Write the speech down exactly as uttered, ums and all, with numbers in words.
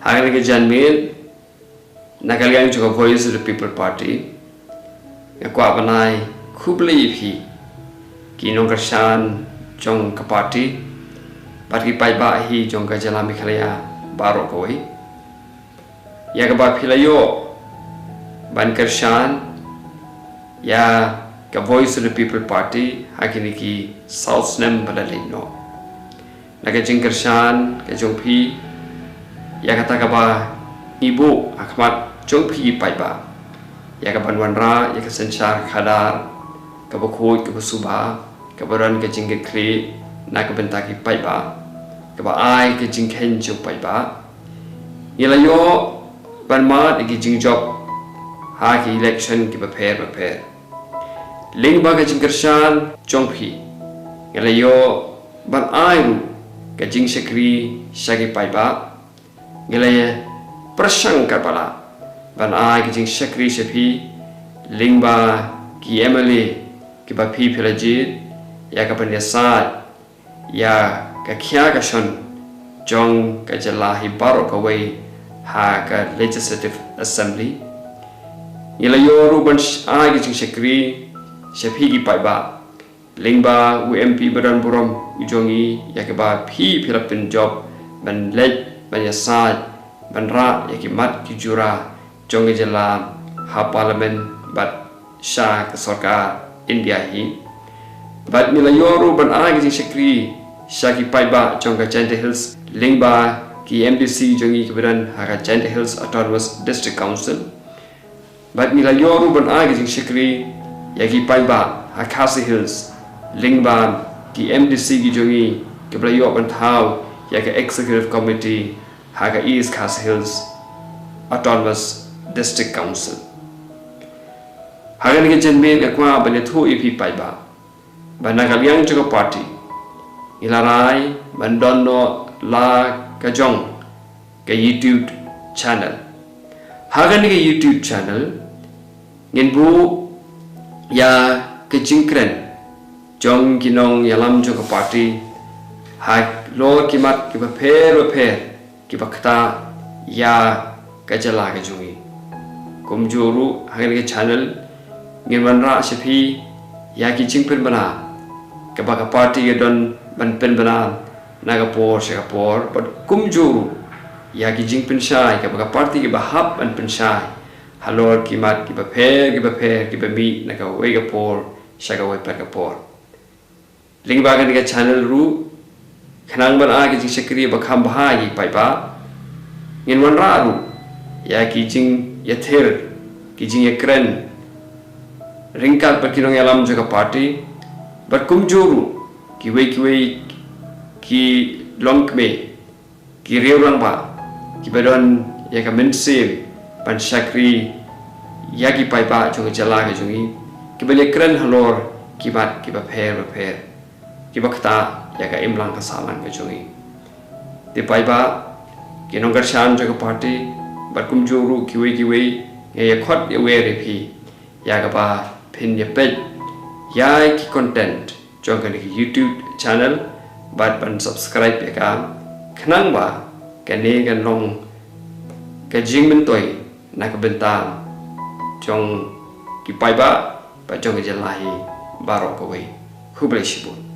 Ha kane ka janmiet, na ka liang jong ka Voice of the People Party, nga kwah ban ai khublei ïa phi ki nongkyrshan jong ka party bad ki paidbah hi jong ka jylla Meghalaya baroh kawei, ïa kaba phi la ïoh ban kyrshan ïa ka Voice of the People Party ha kine ki saw snem ba la leit noh. Na ka jingkyrshan ka jong phi, ïa kata kaba ngi buh ha khmat jong phi ki paidbah, ïa kaban wanrah ïa ka synshar khadar kaba khuid kaba suba, kaba don ka jingkitkhlieh na ka bynta ki paidbah, kaba ai ka jingkheiñ jong paidbah. Ngi la ïoh ban mad ïa ki jingjop ha ki election kiba pher bapher. Lyngba ka jingkyrshan jong phi, ngi la ïoh ban ai ruh ka jingshakri sha ki paidbah. Ngi la pyrshang katba lah ban ai ka jingshakri sha phi lyngba ki M L A kiba phi phi la jied, ïa kaban ïasaid ïa ka khia ka shon jong ka jylla hi baroh kawei ha ka Legislative Assembly. Ngi la ïoh ruh ban sh-, ai ka jingshakri sha phi ki paidbah lyngba u M P ba don burom u jong ngi, ïa kaba phi phi la pynjop ban leit ban ïasaid ban rah ïa ki mat ki jura jong ka jylla ha Parliament bad sha ka sorkar India hi. Bad ngi la ïoh ruh ban ai ka jingshakri sha ki paidbah jong ka Jaintia Hills lyngba ki M D C jong ngi kiba don ha ka Jaintia Hills Autonomous District Council. Bad ngi la ïoh ruh ban ai ka jingshakri ïa ki paidbah ha Khasi Hills lyngba ki M D C ki jong ngi kiba la ïoh ban thaw ïa ka Executive Committee ha ka East Khasi Hills Autonomous District Council. Ha kane ka janmiet nga kwah ban ïathuh ïa phi paidbah ba na ka liang jong ka party, ngi la rai ban don noh la ka jong ka YouTube channel. Ha kane ka YouTube channel ngin buh ïa ka jingkren jong ki nongïalam jong ka party halor ki mat kiba pher bapher kiba ktah ïa ka jylla ka jong ngi. Kumjuh ruh ha kane ka channel ngin wanrah sha phi ïa ki jingpynbna kaba ka party ka don ban pynbna na ka por sha ka por, bad kumjuh ruh ïa ki jingpynshai kaba ka party kaba hap ban pynshai halor ki mat kiba pher kiba pher kiba mih na kawei ka por sha kawei pat ka por. Lyngba kane ka channel ruh, khnang ban ai ka jingshakri ba kham bha ïa ki paidbah, ngin wanrah ruh ïa ki jingïathir, ki jingïakren ryngkat bad ki nongïalam jong ka party bad kumjuh ruh kiwei kiwei ki longkmie, ki riew rangbah kiba don ïa ka mynsiem ban shakri ïa ki paidbah jong ka jylla ka jong ngi, kiban ïakren halor ki mat kiba pher bapher kiba ktah ïa ka imlang ka sahlang ka jong ngi. Te paidbah, ki nongkyrshan jong ka party bad kumjuh ruh kiwei kiwei, nga ïa khot ïa wer ïa phi ïa kaba phin ïa peit ïa ki content jong kane ka YouTube channel bad ban subscribe ïa ka, khnang ba kane kan long ka jingmyntoi na ka bynta jong ki paidbah bad jong ka jylla hi baroh kawei. Khublei shibun.